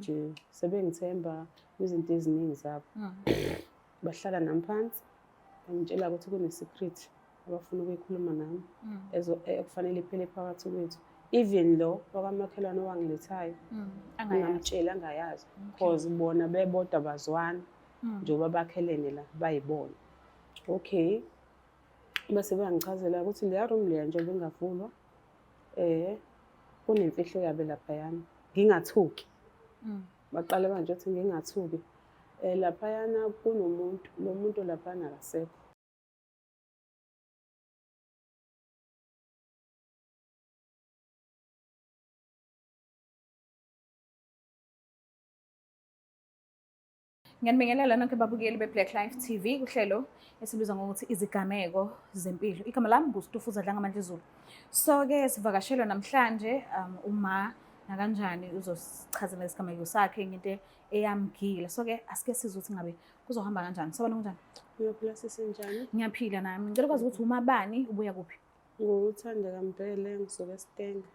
Nje sebengithemba kwizinto eziningi zabo. Bahlala nami phansi, bangitshela ukuthi kune-secret abafuna ukuyikhuluma nami ekufanele iphele phakathi kwethu. Even lo wakamakhelwane owangilethayo ngingamtsheli angayazi, cause bona bebodwa bazwana njengoba bakhelene la bayibona. Okay, base bayangichazela ukuthi leya room leya njengoba ingavulwa kunemfihlo yabo laphayana, ngingathuki. Baqale manje ukuthi ngingathuki. Laphayana kunomuntu, lo muntu laphayana akasekho. Ngiyanibingelela nonke babukeli be-Black Life TV kuhlelo esibiza ngokuthi izigameko zempilo. Igama lami nguStufuza Dlangamandla Zulu. So-ke sivakashelwe namhlanje uma nakanjani uzosichazela isigameko sakhe ngento eyamgila. So-ke asike sizwe ukuthi ngabe kuzohamba kanjani. Sabona kunjani? Ngiyaphila sisi, njani? Ngiyaphila nami. Ngicela ukwazi ukuthi umabani, ubuya kuphi? NguThandeka Mbhele, ngisuka eStenga.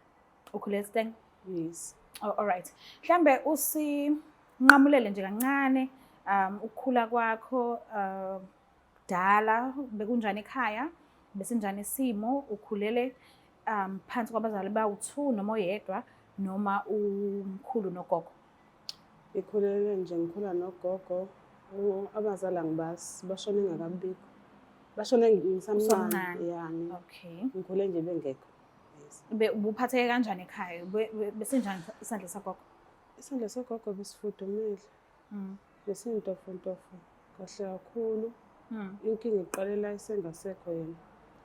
Ukhulele eStenga? Yes. Oh, all right. Mhlambe usinqamulele nje kancane ukukhula kwakho kudala, bekunjani ekhaya, besinjani isimo, ukhulele phansi kwabazali bawu-2 noma oyedwa noma umkhulu nogogo? Ngikhulele nje ngikhula nogogo, abazali angibazi, bashone ngakabikho. Bashone ngisamncane. Yani. Okay. Ngikhule nje bengekho. Yes. Ubuphatheke kanjani ekhaya? Besinjani isandla sagogo? Isandla sagogo besifudumele. Besintofontofo kahle kakhulu. Inkinga iqalela isengasekho yena.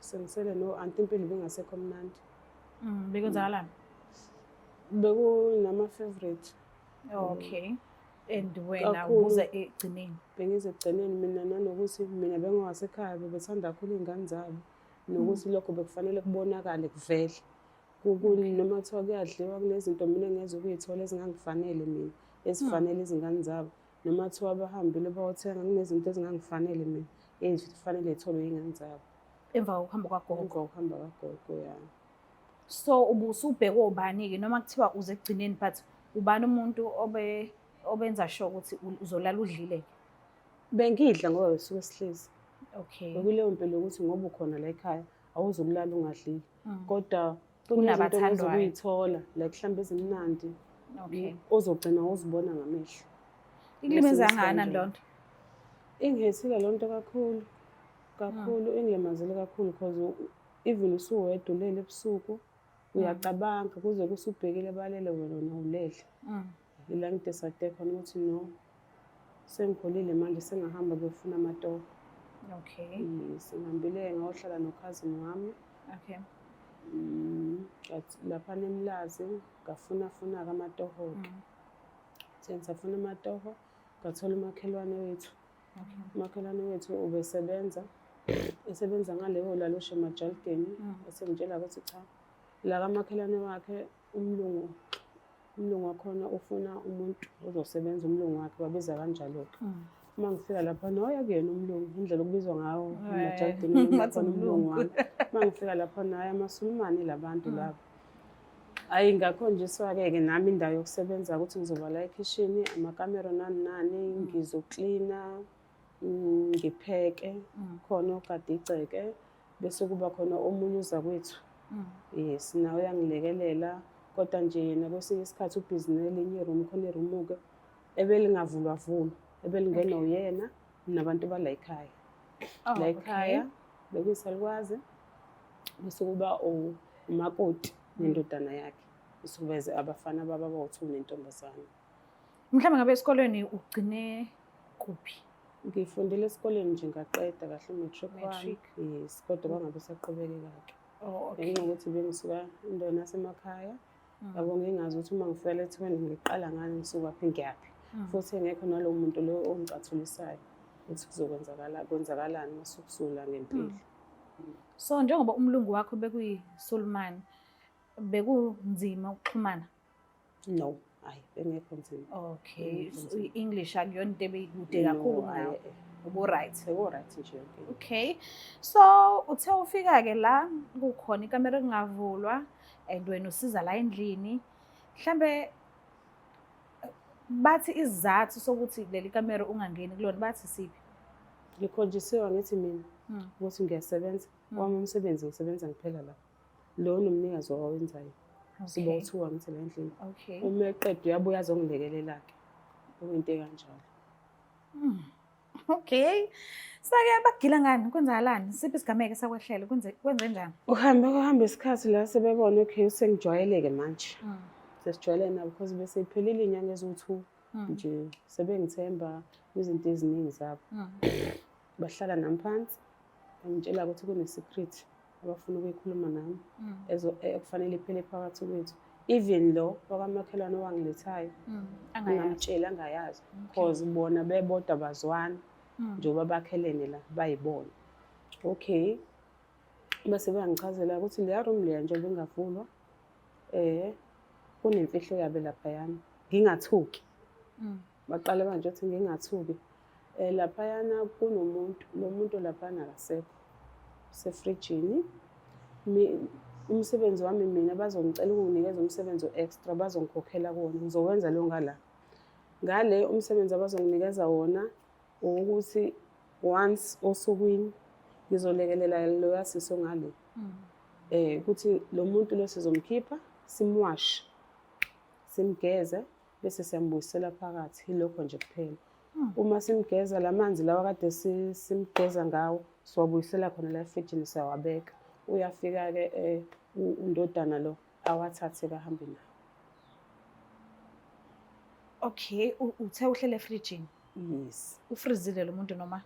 Sengisele no-anti, impilo ibingasekho mnandi. Bekwenzakalani? Bekunama-favorite. Okay. And wena ubuza ekugcineni? Bengize ekugcineni mina, nanokuthi mina bengingasekhaya bebethanda kakhulu iy'ngane zabo. Nokuthi lokho bekufanele kubonakale kuvele. Noma kuthiwa kuyadliwa kunezinto mina engeze ukuyithola ezingangifanele mina, ezifanele izingane zabo. Noma kuthiwa bahambile bayothenga kunezinto ezingangifanele mina, ezifanele zitholwe iy'ngane zabo. Emva kokuhamba kwagogo? Emva kokuhamba kwagogo, ya. So ubusubheke obani-ke noma kuthiwa uze ekugcineni, but ubani umuntu obenza sure ukuthi uzolala udlile-ke? Bengidla ngoba besuke sihlezi. Okay. Bekuleyo mpilo ukuthi ngoba ukhona la ekhaya awuzukulala ungadlile. Kodwa Kunabathandwayo. ukuyithola like mhlawumbe ezimnandi. Okay. Ozogcina uzibona ngamehlo. Ikulimaze kangakanani loo nto? Ingihethile loo nto kakhulu. Kakhulu, ingilimazile kakhulu because even usuwedwa ulele ebusuku uyacabanga kuze kusubhekile balele wena wena ulele. Ila ngidecide khona ukuthi no, sengikhulile manje sengahamba kuyofuna amatoho. Okay. Yes, ngihambile ngayohlala no-cousin wami. Okay. But lapha eMlazi ngafuna funa-ke amatoho-ke. Sengisafuna amatoho ngathola umakhelwane wethu. Okay. Umakhelwane wethu ubesebenza, esebenza ngaleyo lalo emajalidini, esengitshela ukuthi cha, la kamakhelwane wakhe umlungu wakhona ufuna umuntu ozosebenza, umlungu wakhe babiza kanjalo-ke. Uma ngifika lapha naye akuyena umlungu, indlela okubizwa ngawo emajalidini khona umlungu wami. Uma ngifika lapha naye amaSulumane labantu labo. Hhayi ngakhonjiswa-ke ke nami indawo yokusebenza ukuthi ngizoba la ekhishini, amakamero nani nani, ngizoklina, ngipheke, khona ogada igceke, bese kuba khona omunye uza kwethu. Yes, nawe uyangilekelela, kodwa nje yena kwesinye isikhathi ubhizi nelinye iroom, khona iroom-ke ebelingavulwa vulwa, ebelingenwa uyena nabantu bala ekhaya. Oh, La ekhaya bekuyisalukazi, bese kuba umakoti nendodana yakhe. Bese kuba abafana baba bawu-2 nentombazane. Mhlawumbe ngabe esikolweni ugcine kuphi? Ngifundile esikoleni nje ngaqeda kahle u-matric wami. Matric. Yes, kodwa bangabe saqhubekeka-ke. Oh, okay. Ngenxa yokuthi bengisuka endaweni yasemakhaya, yabo ngingazi ukuthi uma ngifika la eThekwini ngiqala ngani, ngisukaphi ngiyaphi. Futhi engekho nalowo muntu lo ongicathulisayo ukuthi kuzokwenzakala kwenzakalani uma sukusula ngempilo. So njengoba umlungu wakho bekuyiSulumane, bekunzima ukuxhumana? No, hayi bengekho nzima. Okay, so i-English akuyona into ebeyikude kakhulu kunawe. Ubu-right. Beku-right nje yonke into. Okay. So uthe ufika-ke la kukhona ikamera ekungavulwa and wena usiza la endlini. Mhlambe Bathi isizathu sokuthi leli kamero ungangeni kulona bathi siphi? Ngikhonjisiwe ngithi mina ukuthi ngiyasebenza. Wami umsebenzi ngisebenza ngiphela la. Lo nomnikazi wawenzayo. Siba uthiwa ngithi la endlini. Uma eqeda uyabuya azongilekelela-ke. Okuyinto ekanjalo. Okay. Sake bagila ngani? Kwenzakalani? Siphi isigameko esakwehlela? Kwenze njani? Uhambe kuhambe isikhathi la sebebona okay sengijwayeleke manje. Sesijwayelene nabo because bese iphelile inyanga eziwu-2 nje sebengithemba kwizinto eziningi zabo. Bahlala nami phansi bangitshela ukuthi kune-secret abafuna ukuyikhuluma nami ekufanele iphele phakathi kwethu. Even lo wakamakhelwane owangilethayo ngingamtsheli angayazi because bona bebodwa bazwana njengoba bakhelene la bayibona. Okay, bese bayangichazela ukuthi leya room leya njengoba ingavulwa kunemfihlo yabo laphayana, ngingathuki. Baqale manje ukuthi ngingathuki. Laphayana kunomuntu, lo muntu laphayana akasekho, usefrijini. Umsebenzi wami mina bazongicela ukunginikeza umsebenzi o-extra, bazongikhokhela kuwona, ngizowenza lo ngala. Ngale umsebenzi abazonginikeza wona ukuthi once osukwini ngizolekelela loya sisi ongale. Ukuthi lo muntu lo sizomkhipha, simwashe, simgeze, bese siyambuyisela phakathi, yilokho nje kuphela. Uma simgeza la manzi lawa kade simgeza ngawo, siwabuyisela khona la efrijini siyawabeka. Uyafika-ke undodana lo awathathe kahambe nawo. Okay, uthe uhlele efrijini? Yes. Ufrizile lo muntu noma?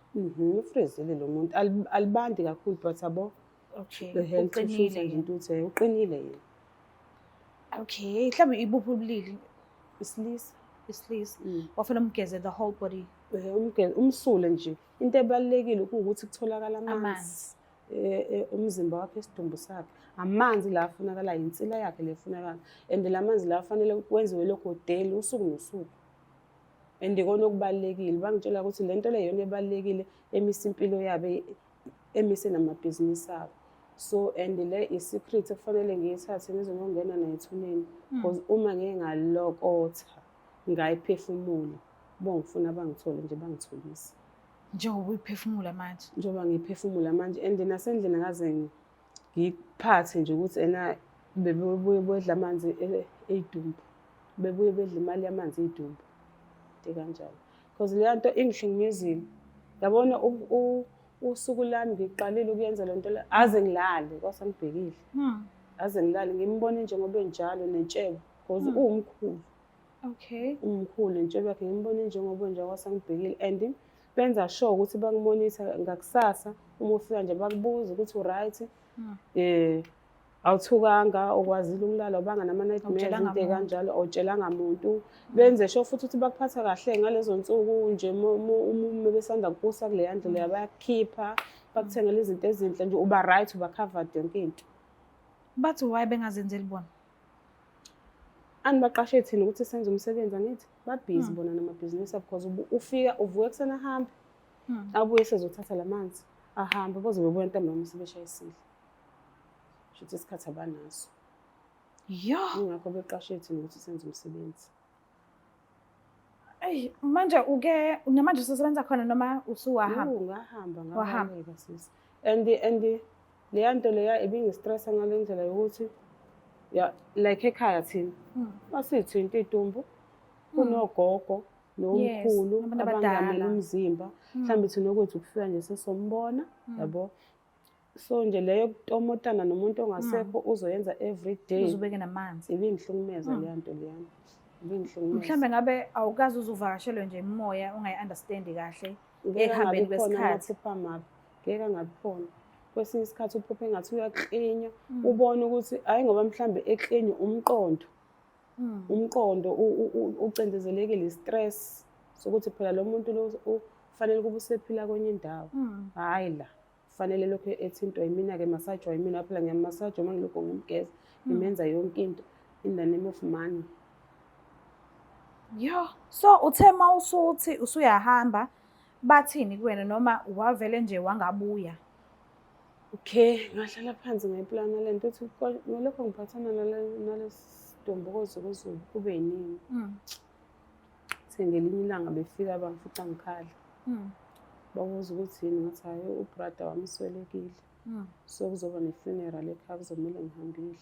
Ufrizile lo muntu. Alibandi kakhulu but yabo. Okay. The health Uqinile issues nje yena. into uthi uqinile yena. Okay, mhlawumbe ibuphi ubulili? Isilisa. Isilisa. Wafuna umgeze the whole body. Umsule nje. Into ebalulekile ukuthi kutholakala amanzi. Amanzi. Umzimba wakhe, isidumbu sakhe. Amanzi la afunakala, insila yakhe le efunakala. And la manzi la afanele kwenziwe lokho daily, usuku nosuku. And ikona okubalulekile. Bangitshela ukuthi le nto le iyona ebalulekile emisa impilo yabo, emise namabhizinisi abo. So and le i-secret ekufanele ngiyithathe ngize ngiyongena nayo ethuneni. Because uma ngike ngalokotha ngayiphefumula, bongifuna bangithole nje bangitholise. Njengoba uyiphefumula manje. Njengoba ngiyiphefumula manje and nasendlini akaze ngiphathe nje ukuthi ena bebuye bedla amanzi ey'dumbu. Bebuye bedla imali yamanzi ey'dumbu. Into kanjalo. Because leya nto ingihlukumezile. Yabona usuku lami ngiqalile ukuyenza le nto le, aze ngilale kwase ngibhekile. Aze ngilale ngimbone njengoba enjalo nentshebo because uwumkhulu. Umkhulu nentshebo yakhe ngimbone njengoba enjalo kwase ngibhekile and benza sure ukuthi bakumonitha ngakusasa uma ufika nje bakubuza ukuthi u-right. Awuthukanga, ukwazile ukulala, ubanga nama-nightmares, Awutshelanga into muntu. kanjalo, awutshelanga muntu. Benze sure futhi ukuthi bakuphatha kahle ngalezo nsuku nje uma besanda kukusa kuleya ndlu leya bayakukhipha, bakuthengela izinto ezinhle nje, uba right, uba covered yonke into. Bathi why bengazenzeli bona? Anibaqashe thina ukuthi senze umsebenzi angithi? Babhizi bona namabhizinisi abo because ufika uvuka ekuseni ahambe. Abuye sezothatha la manzi ahambe, boze bebuya ntambama sebeshayisile. Shuthi isikhathi abanaso. Yo. Yingakho beqashe thina ukuthi senze umsebenzi. Eyi, manje uke namanje usesebenza khona noma usuwahamba? Ngahamba, Wahamba. ngabaleka sisi. And leya nto leya ibingistressa ngale ndlela yokuthi ya like ekhaya thina masithinta idumbu kunogogo nomkhulu Abantu abangamela abadala. umzimba. Mhlawumbe thina okwethu kufika nje sesombona, yabo. So nje leyo kutomotana nomuntu ongasekho uzoyenza every day. Uzubeke namanzi. Ibingihlukumeza leya nto leyana. Ibingihlukumeza. Mhlawumbe ngabe awukaze uzuvakashelwe nje imimoya ungayi-understandi kahle Ngeke ekuhambeni angabi khona kwesikhathi. amaphupho amabi. Ngeke angabi khona. Kwesinye isikhathi uphuphe engathi uyaklinywa, ubone ukuthi hhayi ngoba mhlambe eklinywa umqondo. Umqondo ucindezelekile i-stress sokuthi phela lo muntu lo ufanele ukuba usephila kwenye indawo. Hhayi la. Kufanele lokho ethintwa yimina-ke, masajwa yimina, phela ngiyamasajwa uma ngilokhu ngimgeza, ngimenza yonke into in the name of money. Yo, so uthe uma usuthi usuyahamba bathini kuwena noma wavele nje wangabuya? Okay, ngahlala phansi ngayiplana le nto ukuthi ngalokho ngiphathana nalesidumbu koze kuze kube yinini. Kuthe ngelinye ilanga befika bangifica ngikhala. Babuza ukuthi yini, ngathi hhayi, u-brother wami uswelekile. So kuzoba ne-funeral ekhaya, kuzomele ngihambile.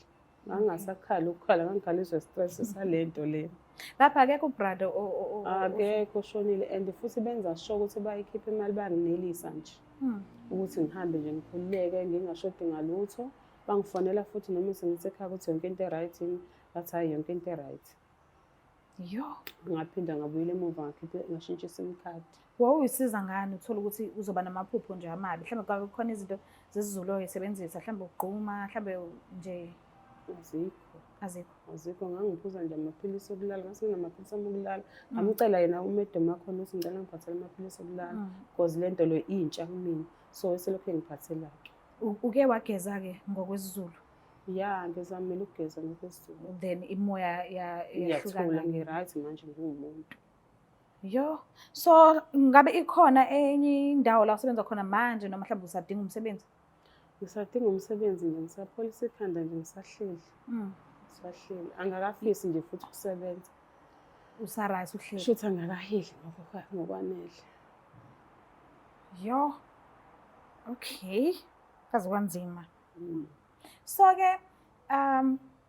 Ngangingasakhali ukukhala, ngangikhaliswa stress sale nto le. Lapha akekho u-brother? Akekho, oshonile, and futhi benza sure ukuthi bayikhipha imali, banginelisa nje ukuthi ngihambe nje ngikhululeke, ngingashodi ngalutho. Bangifonela futhi noma sengisekhaya ukuthi yonke into e-right yini, bathi hhayi, yonke into e-right. Yo. Ngaphinda ngabuyela emuva, ngakhipha, ngashintsha i-SIM card. Wawuyisiza ngani uthola ukuthi uzoba namaphupho nje amabi? Mhlawumbe kwabe kukhona izinto zesiZulu oyisebenzisa, mhlawumbe ugquma, mhlawumbe nje? Azikho. Azikho? Azikho. Ngangiphuza nje amaphilisi okulala, ngase nginamaphilisi ami okulala. Ngamcela yena u-madam wakhona ukuthi ngicela ngiphathele amaphilisi okulala because le nto lo intsha kumina, so eselokhu engiphathela-ke. Uke wageza-ke ngokwesiZulu? Ya, ngizamile ukugeza ngokwesiZulu. Then imoya iyathula. Yahlukana. Ngi-right manje, ngiwumuntu. Yo, so ngabe ikhona enye indawo la usebenza khona manje, noma mhlawumbe usadinga umsebenzi? Ngisadinga umsebenzi nje, ngisapholisa ikhanda nje, ngisahleli. Ngisahleli, angakafisi nje futhi ukusebenza. Usa-right uhleli? Shuthi angakahili ngokwanele. Yo, okay, kaze kwanzima. So-ke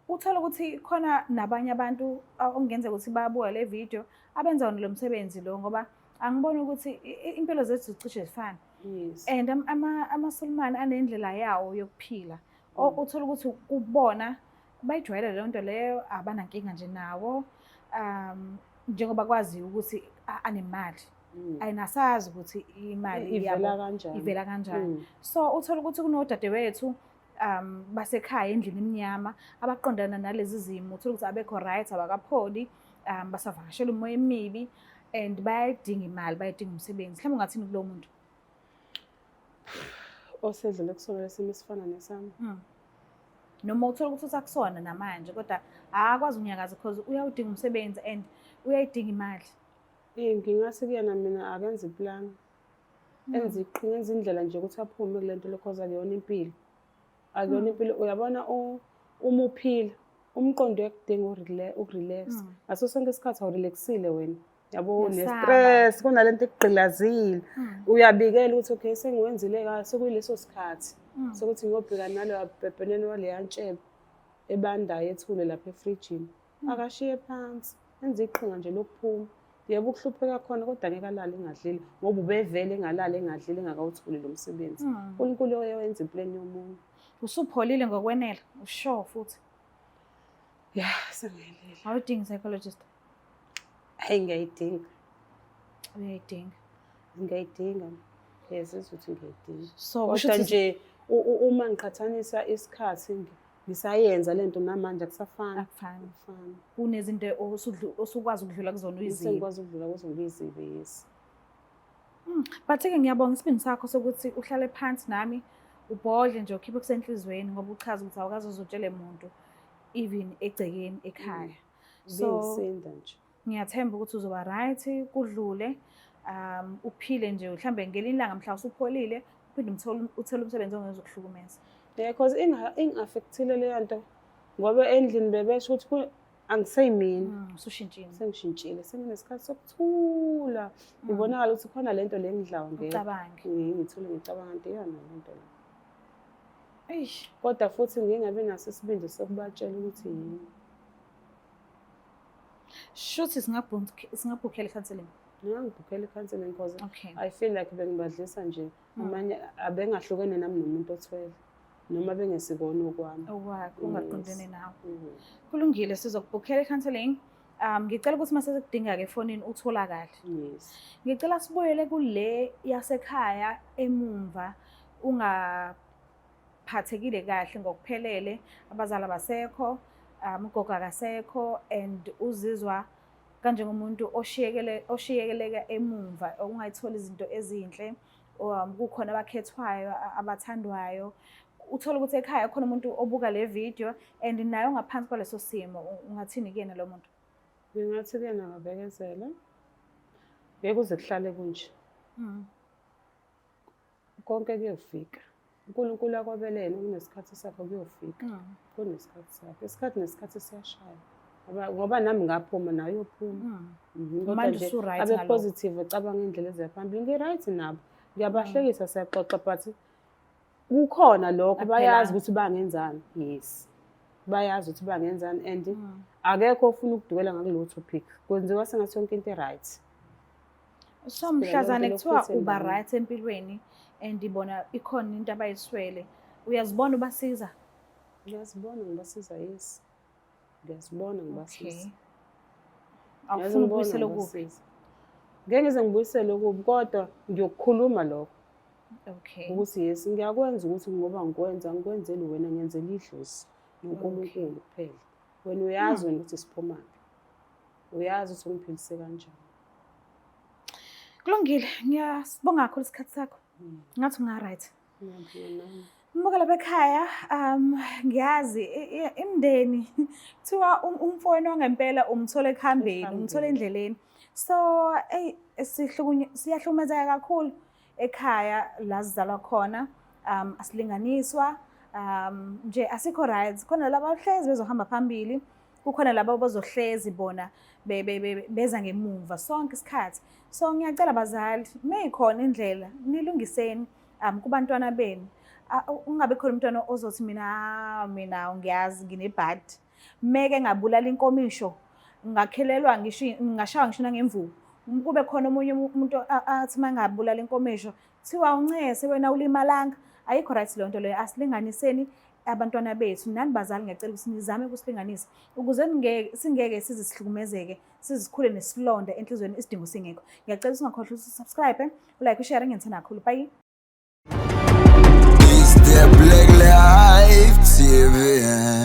uthola ukuthi khona nabanye abantu okungenzeka ukuthi bayabuka le video abenza wona lo msebenzi lo, ngoba angiboni ukuthi impilo zethu zicishe zifane. And amaSulumane anendlela yawo yokuphila. Uthola ukuthi kubona bayijwayele leyo nto leyo, abanankinga nje nawo, njengoba kwaziwa ukuthi anemali. Ayinasazi ukuthi imali ivela yabo kanjani. Ivela kanjani. So uthola ukuthi kunodadewethu basekhaya endlini emnyama abaqondana nalezi zimo, uthola ukuthi abekho right, abakapholi, basavakashela umoya emibi and bayayidinga imali, bayayidinga umsebenzi. Mhlawumbe ungathini kulowo muntu? Osedlule kusona lesimo esifana nesami? Noma uthola ukuthi usakusona namanje kodwa akakwazi ukunyakaza because uyawudinga umsebenzi and uyayidinga imali. Ngingathi kuyena mina akenze i-plan, enze iqhinga, enze indlela nje ukuthi aphume kule nto, because akuyona impilo, akuyona impilo. Uyabona, uma uphila umqondo uyakudinga uku-relax ngaso sonke isikhathi. Awu-relaxile wena, yabo. Uyasaba. Une-stress, kunalento ekugqilazile. Uyabikela ukuthi okay, sengiwenzile kahle, sekuyileso sikhathi sokuthi ngiyobheka naloya bhebhenene waleya ntshebe ebandayo ethule lapha efrijini. Akashiye phansi, enze iqhinga nje lokuphuma. Yebo, ukuhlupheka khona, kodwa ngeke alale engadlile, ngoba ubevele engalali engadlile engakawutholi lo msebenzi. UNkulunkulu uyenza i-plan yomunye. Usupholile ngokwenele, usure futhi? Ya, sengiyelile. Awudingi psychologist? Hayi, ngiyayidinga. Uyayidinga? Ngiyayidinga, ngiyazizwa ukuthi ngiyayidinga. So kusho kodwa ukuthi nje uma ngiqhathanisa isikhathi ngisayenza lento namanje, akusafani. Akufani. Akufani. Kunezinto osukwazi ukudlula kuzona, uyizibe. Sengikwazi ukudlula kuzo, ngiyizibe, yes. But-ke ngiyabonga isibindi sakho sokuthi uhlale phansi nami ubhodle nje, ukhiphe kusenhliziyweni, ngoba uchaza ukuthi awukaze uzutshele muntu, even egcekeni ekhaya. So Bengisinda nje. ngiyathemba ukuthi uzoba right, kudlule, uphile nje, mhlambe ngelinye ilanga mhla usupholile uphinde uthole umsebenzi ongezukuhlukumeza. Yeah, because ingi-affectile leyo nto, ngoba endlini bebesho ukuthi angiseyimina. Usushintshile. Sengishintshile, senginesikhathi sokuthula, ngibonakala ukuthi khona lento le engidlayo ngeke Ucabange. Ngithule ngicabanga nto iyona le nto le. Eish. Kodwa futhi ngingabi naso isibindi sokubatshela ukuthi yini. Shuthi singabhukhela i-counselling? Ngingangibhukhela i-counselling because I feel like bengibadlisa nje amanye abengahlukene nami nomuntu othwele noma bengesikona okwami. Okwakho ungaqondene nawe. Mm. Kulungile, sizokubhukhela i-counselling. Ngicela ukuthi mase sikudinga-ke efonini utholakale. Yes. Ngicela sibuyele kule yasekhaya emumva, ungaphathekile kahle ngokuphelele, abazali abasekho, ugogo akasekho, and uzizwa kanjengomuntu oshiyekele oshiyekeleka emumva, ongayitholi izinto ezinhle, kukhona abakhethwayo, abathandwayo. Uthola ukuthi ekhaya khona umuntu obuka le video and naye ongaphansi kwaleso simo, ungathini kuyena lo muntu? Ngingathi kuyena akabekezele, ngeke kuze kuhlale kunje. Konke kuyofika, uNkulunkulu akwabelene, kunesikhathi sakho, kuyofika. Kunesikhathi sakho, isikhathi nesikhathi siyashaya. Ngoba nami ngaphuma naye uyophuma. Kodwa Manje nje usu-right abe ngalokho? positive, ecabanga indlela eziya phambili. Ngi-right nabo, ngiyabahlekisa, siyaxoxa, but kukhona lokho bayazi Akuphelanga. ukuthi bangenzani. Yes, bayazi ukuthi bangenzani and akekho ofuna ukudukela ngakulowo topic. Kwenziwa sengathi yonke into i-right. So mhlazane Lonke kuthiwa lokhu uba endaweni. right empilweni and bona ikhona into abayiswele, uyazibona ubasiza? Ngiyazibona ngibasiza, yes, ngiyazibona ngibasiza. Awufuni ukubuyisela okubi? Ngibasiza. Ngeke ngize ngibuyisele okubi, kodwa ngiyokukhuluma lokho ukuthi yes, ngiyakwenza, ukuthi ngoba ngikwenza ngikwenzeli wena, ngenzela idlozi noNkulunkulu kuphela. Wena uyazi wena ukuthi siphumaphi, uyazi ukuthi ungiphilise kanjani. Kulungile, ngiyasibonga kakhulu isikhathi sakho. Ngathi unga-right. Ngiyabonga nami. Mbukela bekhaya, ngiyazi imindeni kuthiwa umfowenu wangempela umthola ekuhambeni, umthola Ekuhambeni. Endleleni. So, ey, siyahlukumezeka kakhulu ekhaya la sizalwa khona. Asilinganiswa, nje asikho right. Khona laba abahlezi bezohamba phambili, kukhona laba abazohlezi bona beza ngemuva sonke isikhathi. So ngiyacela bazali, meyikhona indlela nilungiseni kubantwana benu. Ungabe khona umntwana ozothi mina, "Ah, mina ngiyazi nginebhadi. Meke ngabulala inkomisho, ngakhelelwa ngisho ngashawa ngisho nangemvubu." Kube khona omunye umuntu athi uma ngabulala inkomisho, kuthiwa uncese wena ulimalanga. Ayikho right leyo nto leyo. Asilinganiseni abantwana bethu. Nani bazali, ngiyacela ukuthi nizame ukusilinganisa ukuze singeke size sihlukumezeke, size sikhule nesilonda enhliziyweni isidingo singekho. Ngiyacela ukuthi ungakhohlwa ukuthi subscribe, ulike, ushare. Ngiyithanda kakhulu. Bye. It's the Black Life TV.